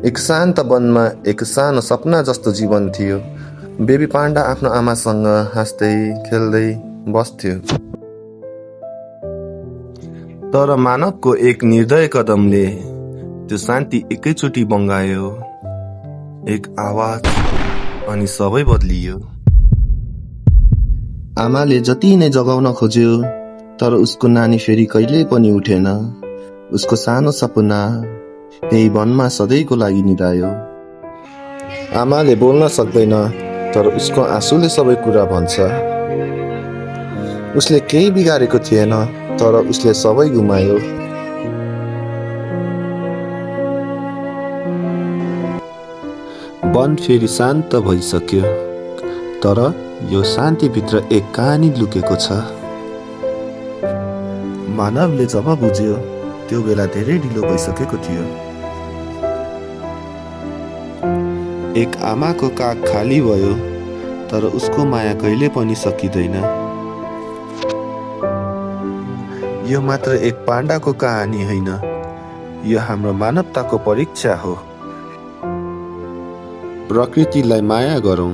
एक शान्त वनमा एक सानो सपना जस्तो जीवन थियो। बेबी पाण्डा आफ्नो आमासँग हाँस्दै खेल्दै बस्थ्यो। तर मानवको एक निर्दय कदमले त्यो शान्ति एकैचोटि बङ्गायो। एक आवाज अनि सबै बदलियो। आमाले जति नै जगाउन खोज्यो तर उसको नानी फेरि कहिल्यै पनि उठेन। उसको सानो सपना यही वनमा सधैँको लागि निदायो। आमाले बोल्न सक्दैन तर उसको आँसुले सबै कुरा भन्छ। उसले केही बिगारेको थिएन तर उसले सबै गुमायो। वन फेरि शान्त भइसक्यो तर यो शान्तिभित्र एक कहानी लुकेको छ। मानवले जब बुझ्यो त्यो बेला धेरै ढिलो भइसकेको थियो। एक आमाको काख खाली भयो तर उसको माया कहिले पनि सकिँदैन। यो मात्र एक पाण्डाको कहानी होइन, यो हाम्रो मानवताको परीक्षा हो। प्रकृतिलाई माया गरौँ।